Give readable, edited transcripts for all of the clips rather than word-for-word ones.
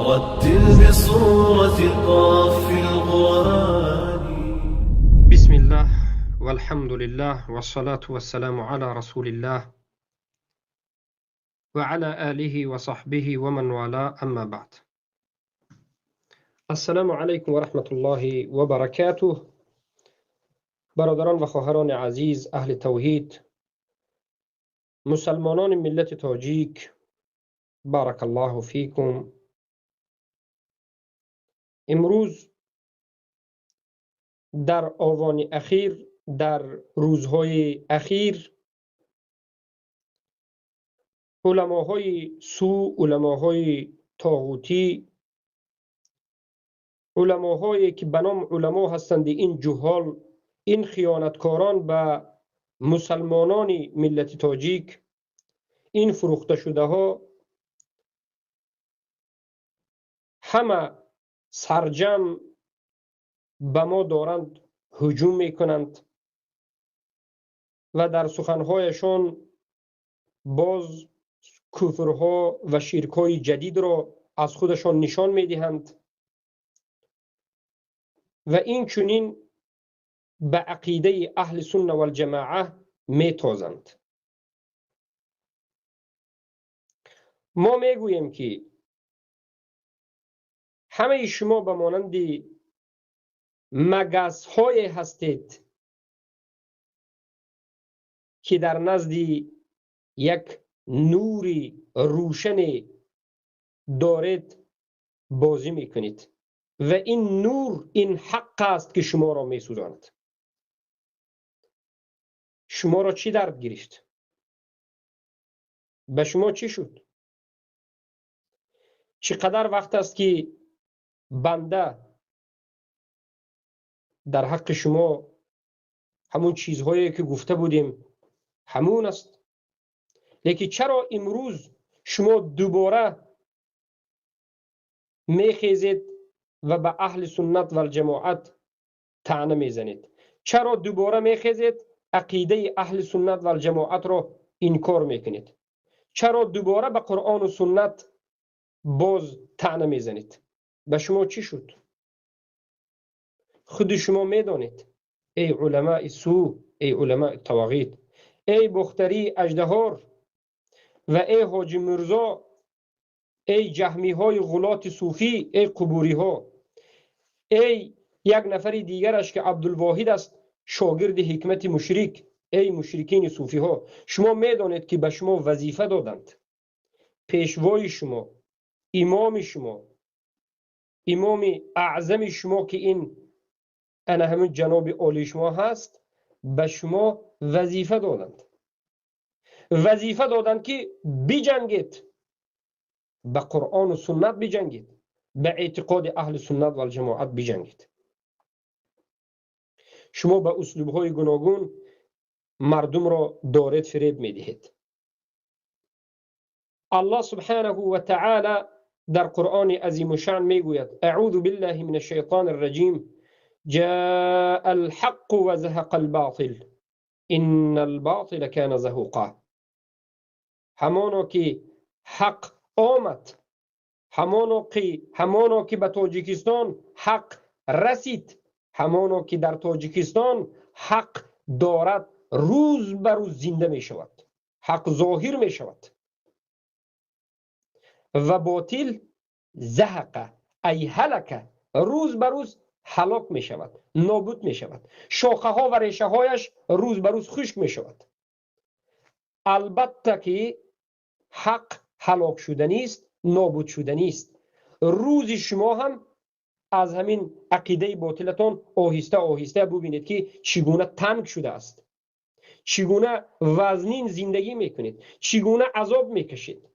رتل بصورة قاف القرآن. بسم الله والحمد لله والصلاة والسلام على رسول الله وعلى آله وصحبه ومن والاه، أما بعد. السلام علیکم و رحمت الله و برکاته. برادران و خواهران عزیز، اهل توحید، مسلمانان ملت تاجیک، بارک الله فیکم. امروز در آوان اخیر، در روزهای اخیر، علماهای سو، علماهای طاغوتی، علماهایی که به نام علما هستند، این جهال، این خیانتکاران به مسلمانان ملت تاجیک، این فروخته شده ها، همه سرجم به ما دارند هجوم میکنند و در سخنهایشان باز کفرها و شرکهای جدید را از خودشان نشان میدهند و این چنین به عقیده اهل سنت و الجماعه میتازند. ما میگوییم که همه شما به مانند مگس های هستید که در نزد یک نوری روشن دارید بازی میکنید و این نور، این حق است که شما را میسوزاند. شما را چی درد گرفت؟ به شما چی شد؟ چقدر وقت است که بنده در حق شما همون چیزهایی که گفته بودیم همون است، لیکن چرا امروز شما دوباره میخیزید و به اهل سنت و الجماعت طعنه میزنید؟ چرا دوباره میخیزید عقیده اهل سنت و الجماعت را انکار میکنید؟ چرا دوباره به قرآن و سنت باز طعنه میزنید؟ به شما چی شد؟ خود شما میدانید ای علماء سو، ای علماء طواغیت، ای بختری اژدهار و ای حاجی مرزا، ای جهمی های غلات صوفی، ای قبوری ها، ای یک نفر دیگرش که عبدالواحد است، شاگرد حکمت مشرک، ای مشرکین صوفی ها، شما میدانید که به شما وظیفه دادند. پیشوای شما، امام شما، امام اعظم شما که این انا همون جناب عالی شما هست، به شما وظیفه دادند. وظیفه دادند که بجنگید، به قرآن و سنت بجنگید، به اعتقاد اهل سنت و الجماعت بجنگید. شما به اسلوب‌های گوناگون مردم را دارید فریب میدهید. الله سبحانه و تعالی در قرآن عظیم الشأن میگوید: اعوذ بالله من الشیطان الرجیم، جاء الحق وزهق الباطل ان الباطل کان زهوقا. همانو که حق آمد، همانو که به تاجیکستان حق رسید، همانو که در تاجیکستان حق دارد روز بر روز زنده می شود، حق ظاهر می شود و باطل زهق ای هلک، روز بر روز هلاک می شود، نابود می شود، شاخه ها و ریشه هایش روز بر روز خشک می شود. البته که حق هلاک شدنی است، نابود شدنی است. روز شما هم از همین عقیده باطلتان آهسته آهسته ببینید که چگونه تنگ شده است، چگونه وزنین زندگی میکنید، چگونه عذاب میکشید.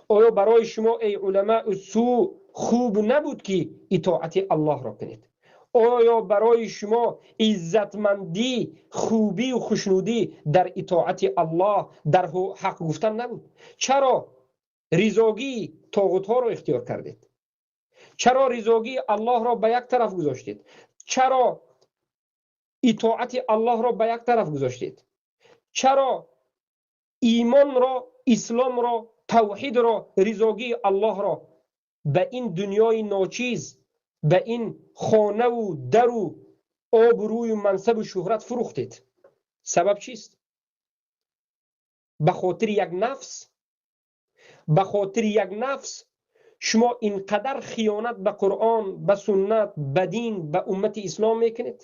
آیا برای شما ای علماء سو خوب نبود که اطاعت الله را کنید؟ آیا برای شما عزتمندی، خوبی و خوشنودی در اطاعت الله، در حق گفتن نبود؟ چرا رضاگی طاغوت ها را اختیار کردید؟ چرا رضاگی الله را به یک طرف گذاشتید؟ چرا اطاعت الله را به یک طرف گذاشتید؟ چرا ایمان را، اسلام را тавҳидро, ризогии Аллоҳро ба ин дунёи ночиз, ба ин хонаву дару обрӯю мансабу шӯҳрат фурӯхтед. Сабаб чист? Ба хотири як нафс, ба хотири як нафс шумо инқадар хиёнат ба Қуръон, ба суннат, ба дин, ба уммати ислом мекунед.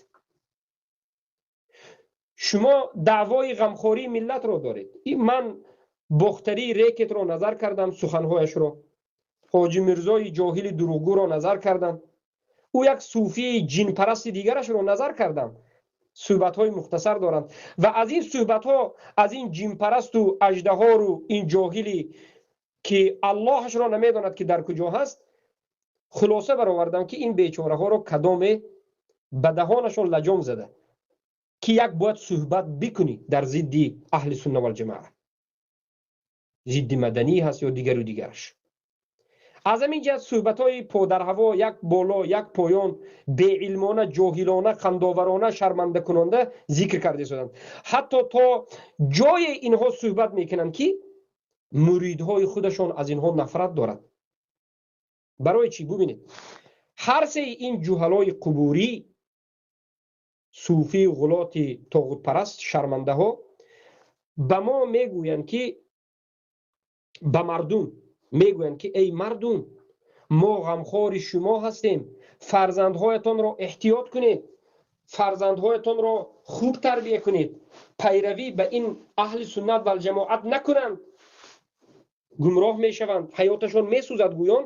Шумо даъвои ғамхории миллатро доред. Ман Бохтарии рекетро назар кардам, суханҳояшро, Ҳоҷи Мирзои ҷоҳили дурӯғгӯро назар кардам, ӯ як сӯфии ҷинпарасти дигарашро назар кардам. Суҳбатҳои мухтасар доранд ва аз ин суҳбатҳо, аз ин ҷинпарасту аждаҳору ин ҷоҳилӣ ки Аллоҳашро намедонад ки дар куҷо ҳаст, хулоса баровардам ки ин бечораҳоро кадоме ба даҳонашон лаҷом зада ки як бояд суҳбат бикунӣ дар зидди аҳли сунна валҷамоа, зидди маданӣ ҳаст ё дигару дигараш. Аз ҳамин ҷиҳат суҳбатҳои подарҳаво, як боло як поён, беилмона, ҷоҳилона, хандоварона, шармандакунонда зикр карда истоданд. Ҳатто то ҷое инҳо суҳбат мекунанд ки муридҳои худашон аз инҳо нафрат дорад. Барои чӣ? Бубинед, ҳар сеи ин ҷуҳалои қубурӣ, сӯфию ғулоти тоғутпараст, шармандаҳо ба мо мегӯянд ки, ба мардум мегӯянд ки эй мардум, мо ғамхори шумо ҳастем, фарзандҳоятонро эҳтиёт кунед, фарзандҳоятонро хуб тарбия кунед, пайравӣ ба ин аҳли суннат валҷамоат накунанд, гумроҳ мешаванд, ҳаёташон месӯзад. Гӯён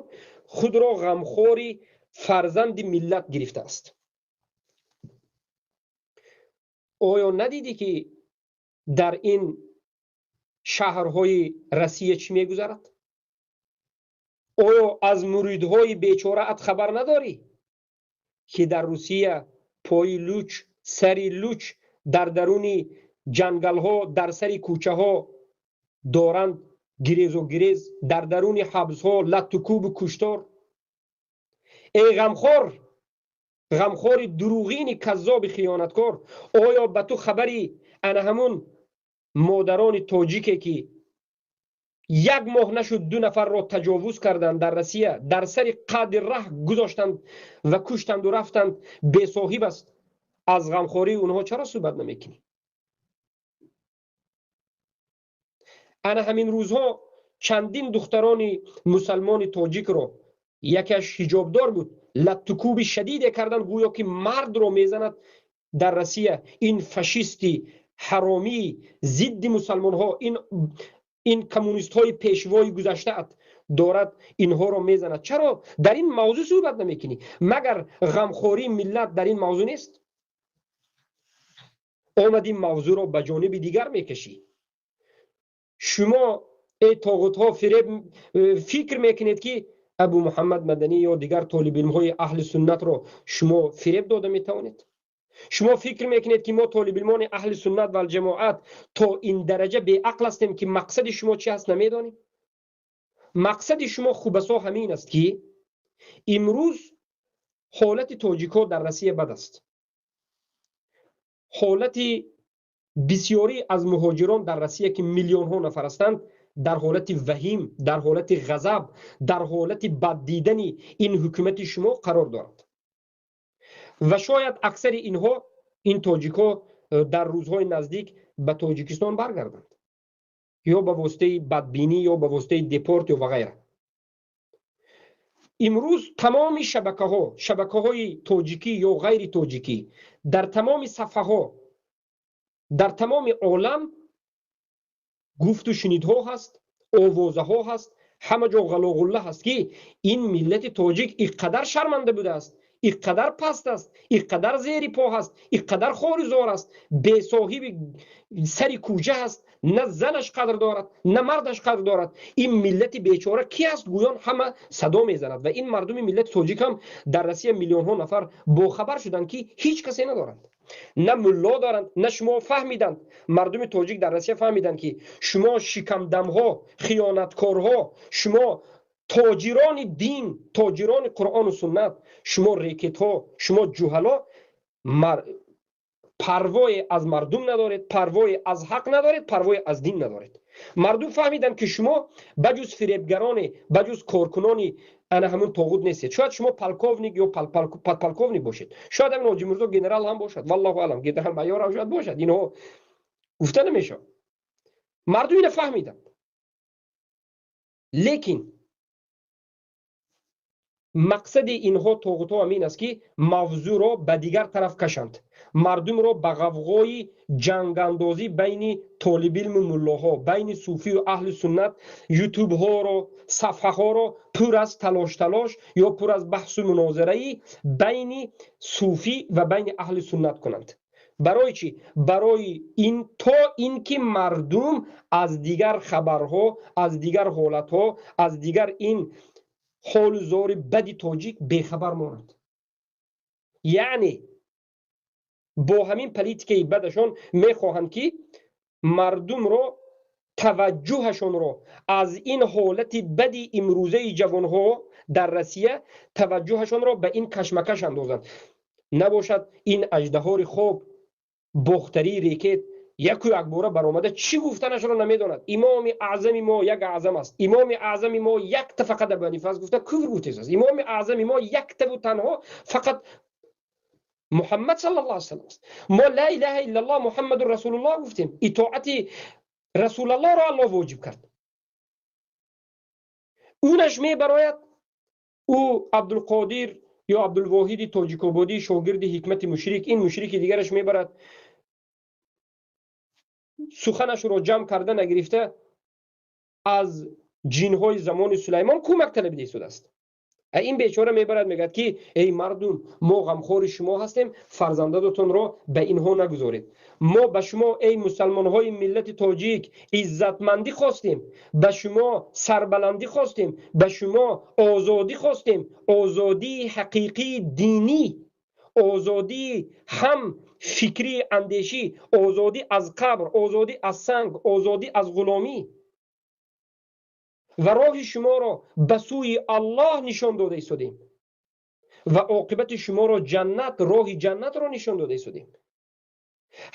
худро ғамхори фарзанди миллат гирифтааст. Оё надидӣ ки дар ин шаҳрҳои Россия чӣ мегузарад? Оё аз муридҳои бечораат хабар надорӣ ки дар Русия пои луч, сари луч, дар даруни ҷангалҳо, дар сари кӯчаҳо доранд гирезу гирез, дар даруни ҳабсҳо латтукӯбу куштор? Эй ғамхор, ғамхори дурӯғини каззоби хиёнаткор, оё ба ту хабари ана ҳамун модарони тоҷике ки як моҳ нашуд ду нафарро таҷовуз карданд дар Россия, дар сари қадри раҳ гузоштанд ва куштанду рафтанд, бесоҳиб аст, аз ғамхории онҳо чаро суҳбат намекунӣ? Ана ҳамин рӯзҳо чандин духтарони мусалмони тоҷикро, якеаш ҳиҷобдор буд, латтукӯби шадиде карданд, гӯё ки мардро мезанад дар Россия. Ин фашисти ҳаромии зидди мусалмонҳо, ин коммунистҳои пешвои гузаштаат дорад инҳоро мезанад. Чаро дар ин мавзӯъ суҳбат намекунӣ? Магар ғамхории миллат дар ин мавзӯъ нест? Омади мавзӯъро ба ҷониби дигар мекашӣ. Шумо эй тоғутҳо фиреб фикр мекунед ки Абу Муҳаммад Маданӣ ё дигар толибилмҳои аҳли суннатро шумо фиреб дода метавонед? Шумо фикр мекунед ки мо толибилмони аҳли суннат валҷамоат то ин дараҷа беақл ҳастем ки мақсади шумо чи ҳаст намедонем? Мақсади шумо хубасо ҳамин аст ки имрӯз ҳолати тоҷикҳо дар Россия бад аст. Ҳолати бисёрӣ аз муҳоҷирон дар Россия ки миллионҳо нафар ҳастанд, дар ҳолати ваҳим, дар ҳолати ғазаб, дар ҳолати баддидани ин ҳукумати шумо қарор дорад. Ва шояд аксари инҳо, ин тоҷикҳо дар рӯзҳои наздик ба Тоҷикистон баргарданд, ё ба воситаи бадбинӣ, ё ба воситаи депорт ё ва ғайра. Имрӯз тамоми шабакаҳо, шабакаҳои тоҷикӣ ё ғайри тоҷикӣ, дар тамоми сафҳаҳо, дар тамоми олам гуфту шунидҳо ҳаст, овозаҳо ҳаст, ҳама ҷо ғалоғулла ҳаст ки ин миллати тоҷик иқадар шарманда будааст, иқадар паст аст, иқадар зери по ҳаст, иқадар хору зор аст, бесоҳиби сари кӯча ҳаст, на занаш қадр дорад, на мардаш қадр дорад. Ин миллати бечора ки аст? Гӯён ҳама садо мезанад. Ва ин мардуми миллати тоҷик ҳам дар Россия миллионҳо нафар бохабар шуданд ки ҳеҷ касе надоранд, на мулло доранд, на шумо фаҳмиданд. Мардуми тоҷик дар Россия фаҳмиданд ки шумо шикамдамҳо, хиёнаткорҳо, шумо тоҷирони дин, тоҷирони Қуръону суннат, шумо рекетҳо, шумо ҷуҳало парвое аз мардум надоред, парвое аз ҳақ надоред, парвое аз дин надоред. Мардум фаҳмиданд, ки шумо ба ҷуз фиребгароне, ба ҷуз коркунони ана ҳамун тоғут нестед. Шояд шумо полковник ё подполковник бошед, шояд ҳамин Ҳоҷи Мирзо генерал ҳам бошад, валлоҳу аълам, генерал майор ҳам шояд бошад, инҳо гуфта намешавад. Мардум ина фаҳмиданд, лекин мақсади инҳо тоғутҳо ҳамин аст, ки мавзӯъро ба дигар тараф кашанд, мардумро ба ғавғои ҷангандозӣ байни толибилму муллоҳо, байни суфию аҳли суннат, ютубҳоро, сафҳаҳоро пур аз талош-талош ё пур аз баҳсу мунозираи байни суфӣ ва байни аҳли суннат кунанд. Барои чӣ? Барои ин то ин ки мардум аз дигар хабарҳо, аз дигар ҳолатҳо, аз дигар ин ҳолу зори бади тоҷик бехабар монанд. Яъне бо ҳамин политикаи бадашон мехоҳанд, ки мардумро таваҷҷӯҳашонро аз ин ҳолати бади имрӯзаи ҷавонҳо дар Россия таваҷҷӯҳашонро ба ин кашмакаш андозанд. Набошад ин аждаҳори хоб бохтарии рекет яку якбора баромада чӣ гуфтанашро намедонад. Имоми аъзами мо як аъзам аст, имоми аъзами мо якта фақат Абу Ҳанифа аст, гуфта куфр гуфтааст. Имоми аъзами мо яктаву танҳо фақат Муҳаммад саллаллоҳу алайҳи васаллам аст. Мо ла илаҳа иллаллоҳ Муҳаммадур расулуллоҳ гуфтем, итоати расулаллоҳро Аллоҳ воҷиб кард. Унаш мебарояд, ӯ Абдулқодир ё Абдулвоҳиди Тоҷикободӣ, шогирди ҳикмати мушрик, ин мушрики дигараш мебарад, суханашро ҷамъ карда нагирифта аз ҷинҳои замони Сулаймон кӯмак талабида истодааст. Ин бечора мебарад, мегӯяд, ки эй мардум, мо ғамхори шумо ҳастем, фарзандатонро ба инҳо нагузоред. Мо ба шумо эй мусалмонҳои миллати тоҷик иззатмандӣ хостем, ба шумо сарбаландӣ хостем, ба шумо озодӣ хостем, озодии ҳақиқии динӣ, озодии ҳам фикрии андешӣ, озодӣ аз қабр, озодӣ аз санг, озодӣ аз ғуломӣ, ва роҳи шуморо ба сӯи Аллоҳ нишон дода истодем ва оқибати шуморо ҷаннат, роҳи ҷаннатро нишон дода истодем.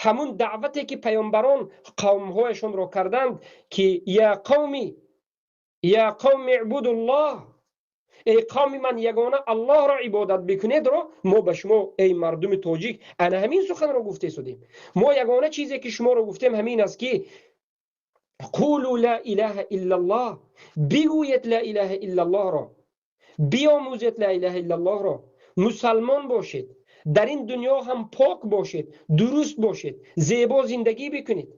Ҳамун даъвате ки паёмбарон қавмҳояшонро карданд, ки я қавми, я қавми ибудуллоҳ, эй қавми ман, ягона Аллоҳро ибодат бикунедро мо ба шумо эй мардуми тоҷик ана ҳамин суханро гуфта истодем. Мо ягона чизе ки шуморо гуфтем ҳамин аст, ки қулу ла илаҳа иллаллоҳ, бигӯед ла илаҳа иллаллоҳро, биомӯзед ла илаҳа иллаллоҳро, мусалмон бошед, дар ин дунё ҳам пок бошед, дуруст бошед, зебо зиндагӣ бикунед,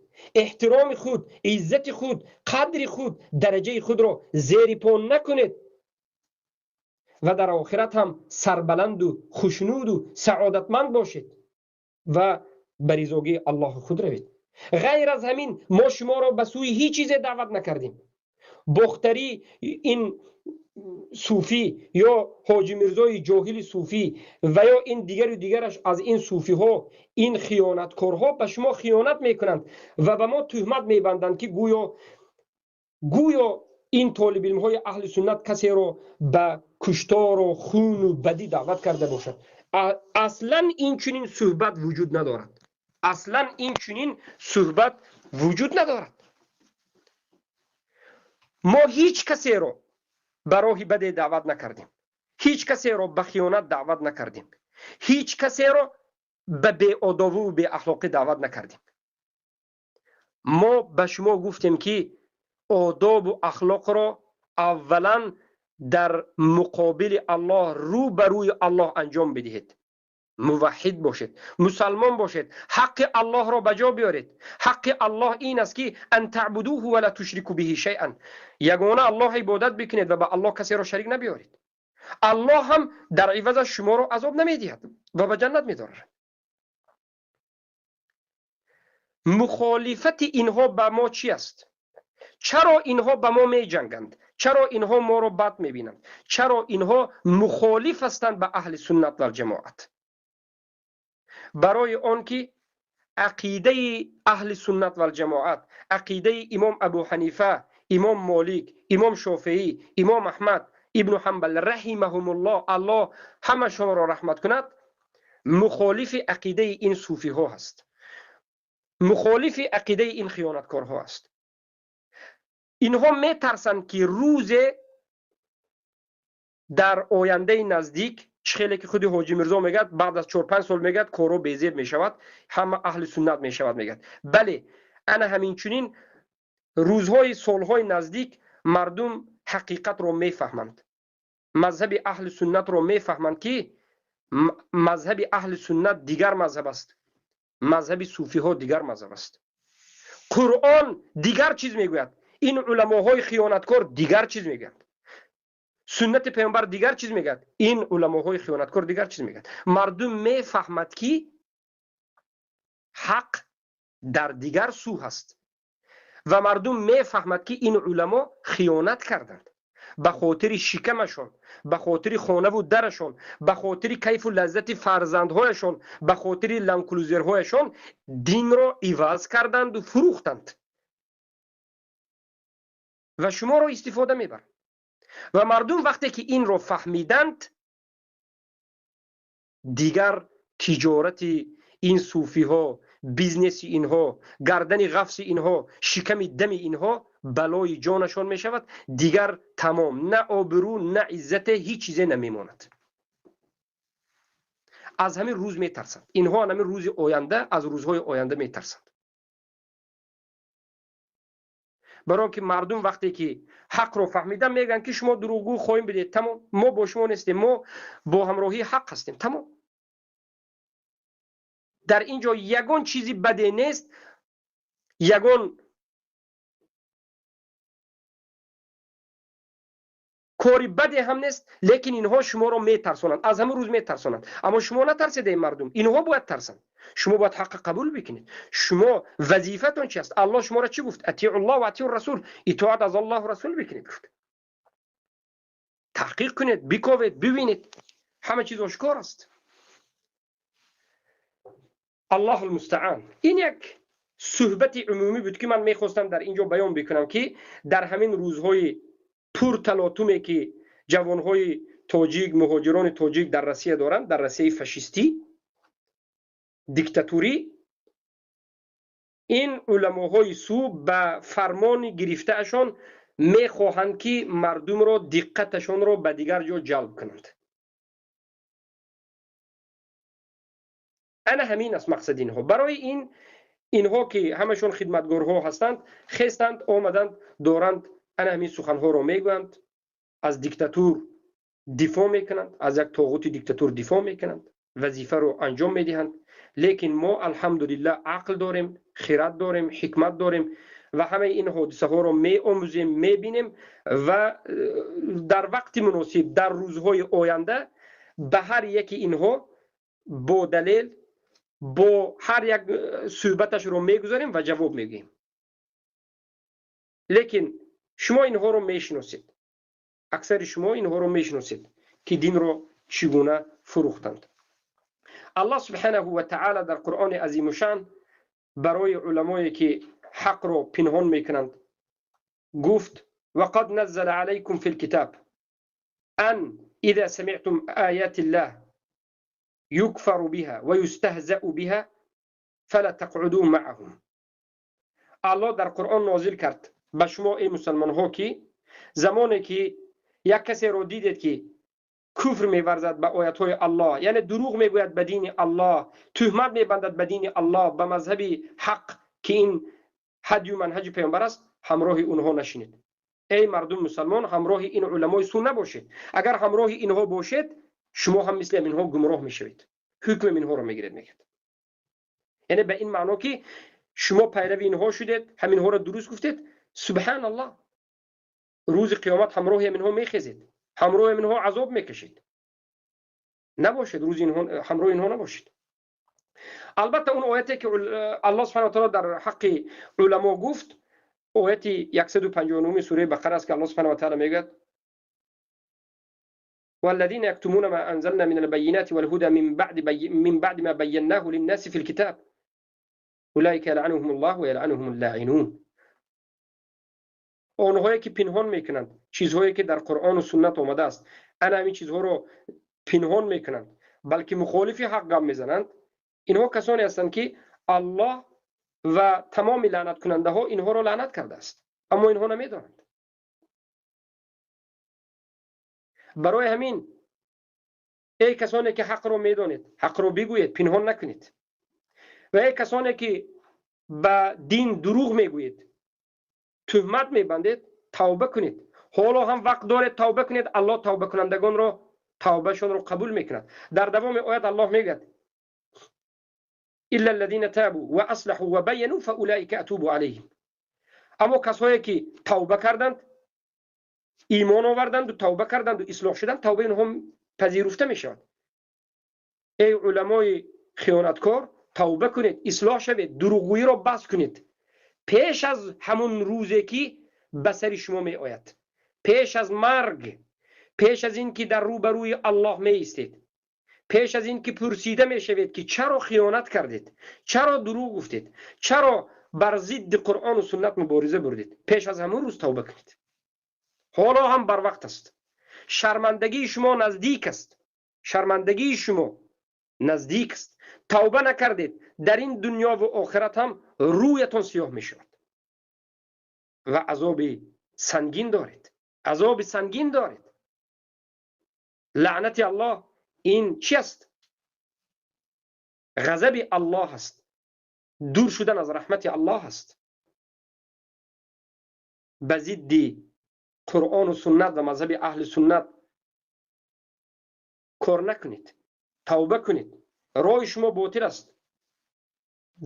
эҳтироми худ, иззати худ, қадри худ, дараҷаи худро зери по накунед ва дар охират ҳам сарбаланду хушнуду саодатманд бошед ва ба ризогии Аллоҳи худ равед. Ғайр аз ҳамин мо шуморо ба сӯи ҳеҷ чизе даъват накардем. Бохтарӣ ин суфӣ ё Ҳоҷи Мирзои ҷоҳили суфӣ ва ё ин дигару дигараш аз ин суфиҳо, ин хиёнаткорҳо ба шумо хиёнат мекунанд ва ба мо туҳмат мебанданд, ки гӯё ин толибилмҳои аҳли суннат касеро ба куштору хуну бадӣ даъват карда бошад. Аслан ин чунин суҳбат вуҷуд надорад. Аслан ин чунин суҳбат вуҷуд надорад. Мо ҳеҷ касеро ба роҳи баде даъват накардем, ҳеҷ касеро ба хиёнат даъват накардем, ҳеҷ касеро ба беодобиву беахлоқӣ даъват накардем. Мо ба шумо гуфтем, ки одобу ахлоқро аввалан дар муқобили Аллоҳ, рӯ ба рӯи Аллоҳ анҷом бидиҳед, муваҳҳид бошед, мусалмон бошед, ҳаққи Аллоҳро ба ҷо биёред. Ҳаққи Аллоҳ ин аст, ки ан таъбудуҳу ва ла тушрику биҳи шайъан, ягона Аллоҳ ибодат бикунед ва ба Аллоҳ касеро шарик набиёред. Аллоҳ ҳам дар ивазаш шуморо азоб намедиҳад ва ба ҷаннат медорад. Мухолифати инҳо ба мо чӣ аст? Чаро инҳо ба мо меҷанганд? Чаро инҳо моро бад мебинанд? Чаро инҳо мухолиф ҳастанд ба аҳли суннат валҷамоат? Барои он ки ақидаи аҳли суннат валҷамоат, ақидаи имом Абу Ҳанифа, имом Молик, имом Шофеӣ, имом Аҳмад ибну Ҳамбал раҳимаҳумуллоҳ, Аллоҳ ҳамашонро раҳмат кунад, мухолифи ақидаи ин суфиҳо ҳаст, мухолифи ақидаи ин хиёнаткорҳо аст. Инҳо метарсанд, ки рӯзе дар ояндаи наздик, чӣ хеле ки худи Ҳоҷи Мирзо мегӯяд, баъд аз 4-5 сол мегӯяд, корҳо безеб мешавад, ҳама аҳли суннат мешавад, мегӯяд. Бале, ана ҳаминчунин рӯзҳои солҳои наздик мардум ҳақиқатро мефаҳманд, мазҳаби аҳли суннатро мефаҳманд, ки мазҳаби аҳли суннат дигар мазҳаб аст, мазҳаби суфиҳо дигар мазҳаб аст, Қуръон дигар чиз мегӯяд, ин уламоҳои хиёнаткор дигар чиз мегӯянд, суннати паёмбар дигар чиз мегӯяд, ин уламоҳои хиёнаткор дигар чиз мегӯяд. Мардум мефаҳмад, ки ҳақ дар дигар сӯ ҳаст ва мардум мефаҳмад, ки ин уламо хиёнат карданд ба хотири шикамашон, ба хотири хонаву дарашон, ба хотири кайфу лаззати фарзандҳояшон, ба хотири ланклузерҳояшон динро иваз карданду фурӯхтанд ва шуморо истифода мебаранд. Ва мардум вақте ки инро фаҳмиданд, дигар тиҷорати ин суфиҳо, бизнеси инҳо, гардани ғафси инҳо, шиками дами инҳо балои ҷонашон мешавад. Дигар тамом, на обрӯ, на иззате, ҳеҷ чизе намемонад. Аз ҳамин рӯз метарсанд инҳо, ҳамин рӯзи оянда, аз рӯзҳои оянда метарсанд. Барои ки мардум вақте ки ҳақро фаҳмидан, мегӯянд, ки шумо дурӯғгӯ хоҳем бидед, тамом, мо бо шумо нестем, мо бо ҳамроҳии ҳақ ҳастем, тамом. Дар ин ҷо ягон чизи баде нест, ягон кори баде ҳам нест, лекин инҳо шуморо метарсонанд, аз ҳамин рӯз метарсонанд. Аммо шумо натарсед, эй мардум, инҳо бояд тарсанд. Шумо бояд ҳаққа қабул бикунед. Шумо вазифатон чи аст? Аллоҳ шуморо чӣ гуфт? Атиуллоҳ ва атиур расул, итоат аз Аллоҳу расул бикунед гуфт. Таҳқиқ кунед, биковед, бибинед, ҳама чиз ошкор аст. Аллоҳ алмустаан. Ин як суҳбати умумӣ буд, ки ман мехостам дар ин ҷо баён бикунам, ки дар ҳамин рӯзҳои пурталотуме, ки ҷавонҳои тоҷик, муҳоҷирони тоҷик дар Россия доранд, дар Россияи фашистӣ, диктатурӣ, ин уламоҳои сӯ ба фармони гирифтаашон мехоҳанд, ки мардумро диққаташонро ба дигар ҷо ҷалб кунанд. Ана ҳамин аст мақсади инҳо. Барои ин инҳо, ки ҳамашон хидматгорҳо ҳастанд, хестанд, омаданд, доранд ана ҳамин суханҳоро мегӯянд, аз диктатур дифоъ мекунанд, аз як тоғути диктатур дифоъ мекунанд, вазифаро анҷом медиҳанд. Лекин мо алҳамдулиллаҳ ақл дорем, хират дорем, ҳикмат дорем ва ҳамаи ин ҳодисаҳоро меомӯзем, мебинем ва дар вақти муносиб, дар рӯзҳои оянда ба ҳар яки инҳо бо далел, бо ҳар як суҳбаташро мегузарем ва ҷавоб мегӯем. Лекин шумо инҳоро мешиносед, аксари шумо инҳоро мешиносед, ки динро чӣ гуна фурӯхтанд. Аллоҳ субҳанаҳу ва таъала дар Қуръони азимушшаън барои уламое, ки ҳақро пинҳон мекунанд, гуфт: وقد نزل عليكم في الكتاب أن إذا سمعتم آيات الله يكفر بها ويستهزأ بها فلا تقعدوا معهم. الله در قرآن نازل کرد به شما ای مسلمان ها که زمانی که یک کسی رو دیدید که کفر می‌ورزد به آیات‌های الله، یعنی دروغ میگوید به دین الله، تهمت میبندد به دین الله، به مذهب حق که این هدی و منهج پیامبر است، همراه اونها نشینید. ای مردم مسلمان، همراه این علمای سو نباشید. اگر همراه اینها باشید، شما هم مثل اینها گمراه میشوید، حکم اینها رو میگیرید. میگید یعنی به این معنا که شما پیرو اینها شدید، همینها رو درست گفتید، سبحان الله، روز قیامت همراه اینها میخیزید، همراه اینها عذاب میکشید. نباشید روز اینها، همراه اینها نباشید. البته اون آیتی که الله سبحانه و تعالی در حق علما گفت، آیت 159 سوره بقره است که الله سبحانه و تعالی میگوید: والذین یکتمون ما انزلنا من البینات والهدى من بعد ما بیناه للناس في الكتاب اولئک یلعنهم الله و یلعنهم اللاعنون. آنهایی که پنهان میکنند چیزهایی که در قرآن و سنت آمده است، انا همین چیزها رو پنهان میکنند، بلکه مخالف حق گام میزنند، اینها کسانی هستند که الله و تمام لعنت کننده ها اینها را لعنت کرده است. Аммо инҳо намедонанд. Барои ҳамин эй касоне ки ҳақро медонед, ҳақро бигӯед, пинҳон накунед. Ва эй касоне ки ба дин дурӯғ мегӯед, туҳмат мебандед, тавба кунед. Ҳоло ҳам вақт доред, тавба кунед. Аллоҳ тавбакунандагонро тавбашонро қабул мекунад. Дар давоми оят Аллоҳ мегӯяд: إلا الذين تابوا وأصلحوا وبينوا فأولئك أتوب عليهم. Аммо касое ки тавба карданд, имон оварданду, тавба карданду, ислоҳ шуданд, тавбаи онҳо пазируфта мешавад. Эй уламои хиёнаткор, тавба кунед, ислоҳ шавед, дурӯғгӯиро бас кунед. Пеш аз ҳамун рӯзе ки ба сари шумо меояд, пеш аз марг, пеш аз ин ки дар рӯбарӯи Аллоҳ меистед, пеш аз ин ки пурсида мешавед ки чаро хиёнат кардед, чаро дурӯғ гуфтед, чаро бар зидди Қуръону суннат мубориза бурдед, пеш аз ҳамун рӯз тавба кунед. Ҳоло ҳам барвақт аст. Шармандагии шумо наздик аст. Шармандагии шумо наздик аст. Тавба накардед, дар ин дунё ва охират ҳам рӯятон сиёҳ мешавад ва азоби сангин доред. Азоби сангин доред. Лаънати Аллоҳ ин чи аст? Ғазаби Аллоҳ аст. Дур шудан аз раҳмати Аллоҳ аст. Ба зидди Қуръону суннат ва мазҳаби аҳли суннат кор накунед, тавба кунед. Роҳи шумо ботил аст.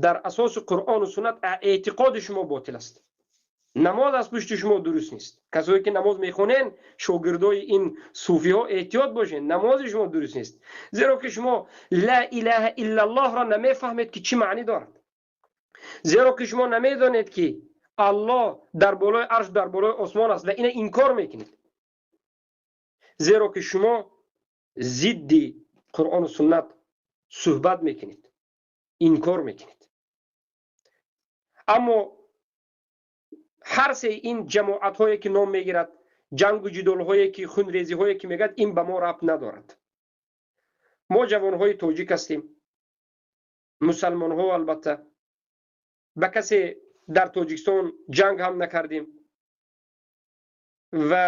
Дар асоси Қуръону суннат эътиқоди шумо ботил аст. Намоз аз пушти шумо дуруст нест. Касое ки намоз мехонен, шогирдои ин суфиҳо, эҳтиёт бошед, намози шумо дуруст нест. Зеро ки шумо ла илаҳа иллаллоҳро намефаҳмед ки чӣ маънӣ дорад. Зеро ки шумо намедонед ки Аллоҳ дар болои арш, дар болои осмон аст ва ина инкор мекунед. Зеро ки шумо зидди Қуръону суннат суҳбат мекунед, инкор мекунед. Аммо ҳар се ин ҷамоатҳое ки ном мегирад, ҷангу ҷидолҳое ки, хунрезиҳое ки мегӯяд, ин ба мо рабт надорад. Мо ҷавонҳои тоҷик ҳастем, мусалмонҳо. Албатта ба касе дар Тоҷикистон ҷанг ҳам накардем ва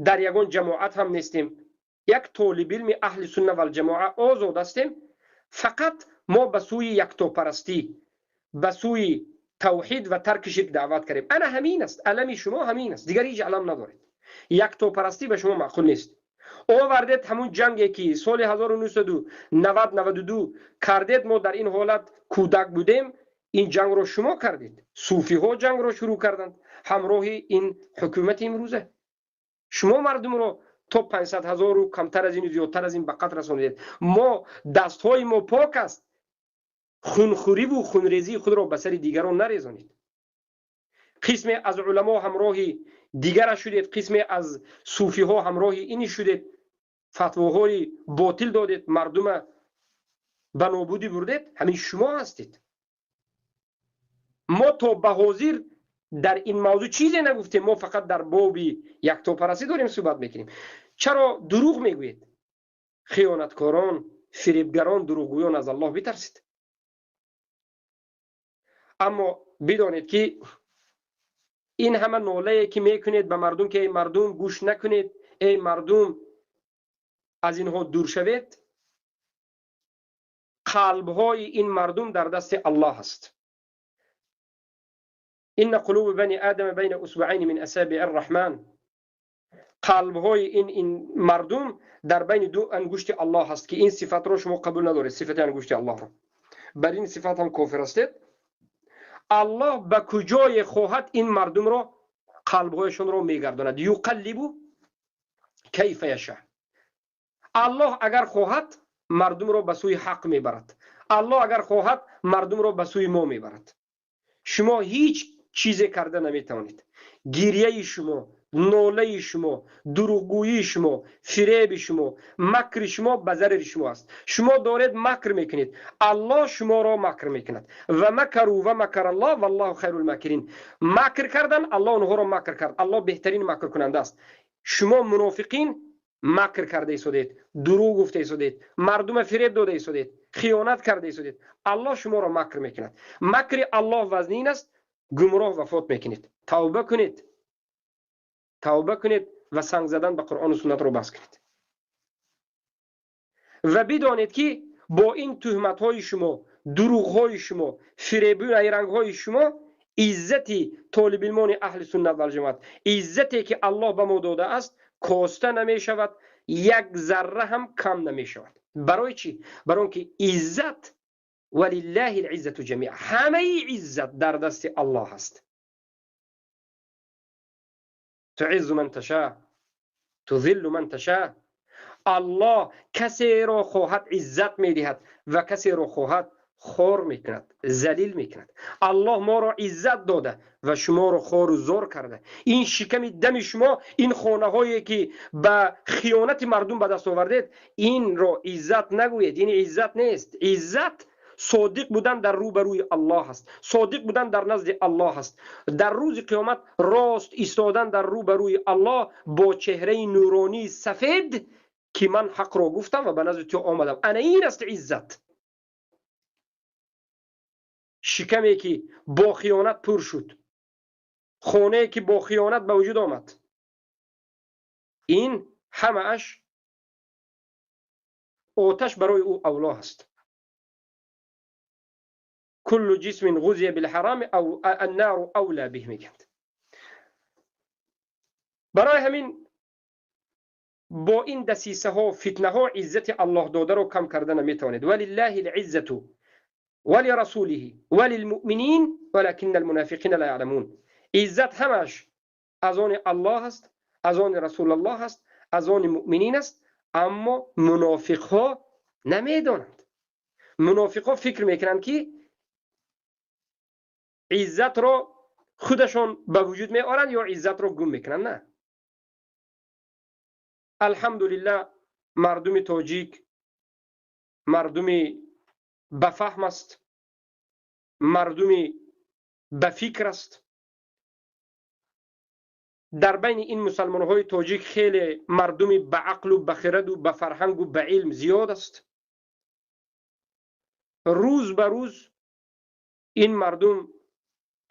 дар ягон ҷамоат ҳам нестем. Як толибилми аҳли сунна валҷамоа озод ҳастем. Фақат мо ба сӯи яктопарастӣ, ба сӯи тавҳид ва тарки ширк даъват кардем. Ана ҳамин аст алами шумо, ҳамин аст, дигар ҳеҷ алам надоред. Яктопарастӣ ба шумо маъқул нест. Овардед ҳамун ҷанге ки соли 1990-92 кардед, мо дар ин ҳолат кӯдак будем. Ин ҷангро шумо кардед. Суфиҳо ҷангро шурӯъ карданд ҳамроҳи ин ҳукумати имрӯза. Шумо мардумро то 500 ҳазору камтар аз ину зиёдтар аз ин ба қатл расонидед. Мо дастҳои мо пок аст. Хунхӯриву хунрезии худро ба сари дигарон нарезонед. Қисме аз уламо ҳамроҳи дигара шудед, қисме аз суфиҳо ҳамроҳи ини шудед, фатвоҳои ботил додед, мардума ба нобудӣ бурдед. Ҳамин шумо ҳастед. Мо то ба ҳозир дар ин мавзӯъ чизе нагуфтем. Мо фақат дар боби яктопарастӣ дорем суҳбат мекунем. Чаро дурӯғ мегӯед? Хиёнаткорон, фиребгарон, дурӯғгӯён, аз Аллоҳ битарсед. Аммо бидонед ки ин ҳама нолае ки мекунед ба мардум ки эй мардум, гӯш накунед, эй мардум, аз инҳо дур шавед, қалбҳои ин мардум дар дасти Аллоҳ аст. إن قلوب بني آدم بين أصبعين من أصابع الرحمن. Қалбҳои ин мардум дар байни ду ангушти Аллоҳ аст, ки ин сифатро шумо қабул надоред, сифати ангушти Аллоҳро. Бар ин сифат ҳам кофир ҳастед. Аллоҳ ба куҷое хоҳад ин мардумро қалбҳояшонро мегардонад. يقلب كيف يشاء. Аллоҳ агар хоҳад, мардумро ба сӯи ҳақ мебарад. Аллоҳ агар хоҳад, мардумро ба сӯи мо мебарад. Шумо ҳеҷ чизе карда наметавонед. Гирияи шумо, нолаи шумо, дурӯғгӯии шумо, фиреби шумо, макри шумо ба зарари шумо аст. Шумо доред макр мекунед, Аллоҳ шуморо макр мекунад. ومكروا ومكر الله والله خير الماكرين. Макр кардан, Аллоҳ онҳоро макр кард. Аллоҳ беҳтарин макркунанда аст. Шумо мунофиқин макр карда истодед, дурӯғ гуфта истодед, мардума фиреб дода истодед, хиёнат карда истодед. Аллоҳ шуморо макр мекунад. Макри Аллоҳ вазнин аст. гумроҳ вафот мекунед. Тавба кунед, тавба кунед ва санг задан ба Қуръону суннатро бас кунед ва бидонед, ки бо ин туҳматҳои шумо, дурӯғҳои шумо, фиребу найрангҳои шумо иззати толибилмони аҳли суннат валҷамоат, иззате ки Аллоҳ ба мо додааст, коста намешавад, як зарра ҳам кам намешавад. Барои чӣ? Барои он ки иззат ولله العزة جميعا, ҳамаи иззат дар дасти Аллоҳ аст. تعز من تشاء تذل من تشاء. Аллоҳ касеро хоҳад иззат медиҳад ва касеро хоҳад хор мекунад, залил мекунад. Аллоҳ моро иззат дода ва шуморо хору зор карда. Ин шиками дами шумо, ин хонаҳое ки ба хиёнати мардум ба даст овардед, инро иззат нагӯед, ин иззат нест. Иззат содиқ будан дар рӯбарӯи Аллоҳ аст, содиқ будан дар назди Аллоҳ аст, дар рӯзи қиёмат рост истодан дар рӯбарӯи Аллоҳ бо чеҳраи нуронии сафед, ки ман ҳақро гуфтам ва ба назди ту омадам. Ана ин аст иззат. Шикаме ки бо хиёнат пур шуд, хонае ки бо хиёнат ба вуҷуд омад, ин ҳамааш оташ барои ӯ авло аст. كل جسم غذي بالحرام أو النار أولى به мегӯянд. Барои ҳамин бо ин дасисаҳо, фитнаҳо иззати Аллоҳ додаро кам карда наметавонед. ولله العزة ولرسوله وللمؤمنين ولكن المنافقين لا يعلمون. Иззат ҳамаш аз они Аллоҳ аст, аз они Расулаллоҳ аст, аз они муъминин аст, аммо мунофиқҳо намедонанд. Мунофиқҳо фикр мекунанд, ки иззатро худашон ба вуҷуд меоранд ё иззатро гум мекунанд. На, алҳамдулиллаҳ, мардуми тоҷик мардуми бафаҳм аст, мардуми ба фикр аст. Дар байни ин мусалмонҳои тоҷик хеле мардуми ба ақлу ба хираду ба фарҳангу ба илм зиёд аст. Рӯз ба рӯз ин мардум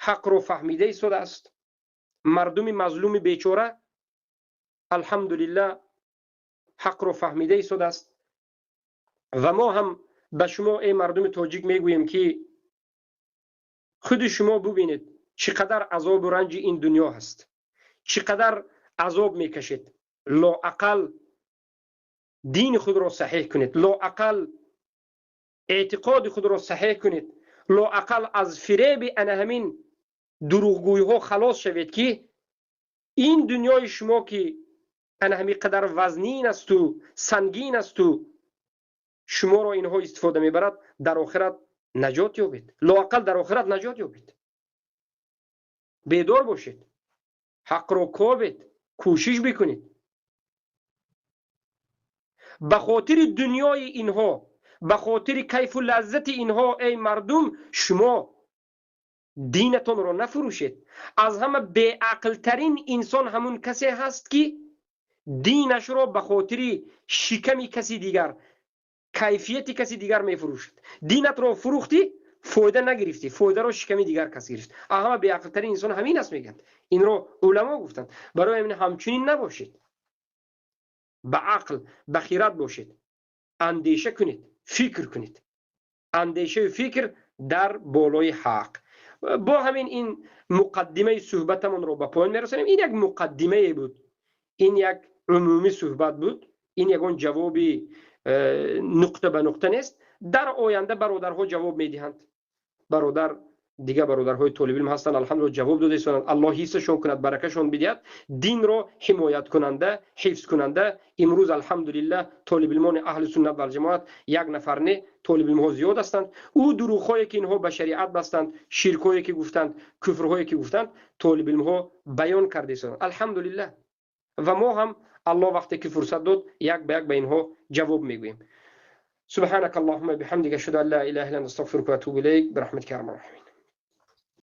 ҳақро фаҳмида истодааст. Мардуми мазлуми бечора, алҳамдулиллаҳ, ҳақро фаҳмида истодааст. Ва мо ҳам ба шумо, эй мардуми тоҷик, мегӯем, ки худи шумо бубинед, чӣ қадар азобу ранҷи ин дунё ҳаст, чӣ қадар азоб мекашед. Лоақал дини худро саҳеҳ кунед, лоақал эътиқоди худро саҳеҳ кунед, лоақал аз фиреби ана ҳамин дурӯғгӯйҳо халос шавед, ки ин дунёи шумо, ки ана ҳамин қадар вазнин асту сангин асту шуморо инҳо истифода мебарад, дар охират наҷот ёбед, лоақал дар охират наҷот ёбед. Бедор бошед, ҳақро кобед, кӯшиш бикунед. Ба хотири дунёи инҳо, ба хотири кайфу лаззати инҳо, эй мардум, шумо динатонро нафурӯшед. Аз ҳама беақлтарин инсон ҳамун касе ҳаст, ки динашро ба хотири шиками каси дигар, кайфияти каси дигар мефурӯшад. Динатро фурӯхтӣ, фоида нагирифтӣ, фоидаро шиками дигар кас гирифт. Ҳама беақлтарин инсон ҳамин аст, мегӯянд. Инро уламо гуфтанд. Барои ҳамин ҳамчунин набошед, ба ақл, ба хират бошед, андеша кунед, фикр кунед, андешаю фикр дар болои ҳақ. Бо ҳамин ин муқаддимаи суҳбатамонро ба поён мерасонем. Ин як муқаддимае буд, ин як умумӣ суҳбат буд, ин ягон ҷавоби нуқта ба нуқта нест. Дар оянда бародарҳо ҷавоб медиҳанд. Бародар, дигар бародарҳои толибилм ҳастанд, алҳамдулилла, ҷавоб дода истоданд. Аллоҳ ҳифзашон кунад, баракашон бидиҳад. Динро ҳимояткунанда, ҳифзкунанда имрӯз, алҳамдулилла, толибилмони аҳли суннат валҷамоат як нафар не, толибилмҳо зиёд ҳастанд. Ӯ дурӯғҳое ки инҳо ба шариат бастанд, ширкҳое ки гуфтанд, куфрҳое ки гуфтанд, толибилмҳо баён карда истоданд, алҳамдулилла. Ва мо ҳам, Аллоҳ вақте ки фурсат дод, як ба як ба инҳо ҷавоб мегӯем. سبحانك اللهم بحمدك، اشهد ان لا اله الا انت، استغفرك واتوب اليك، برحمتك يا ارحم الراحمين.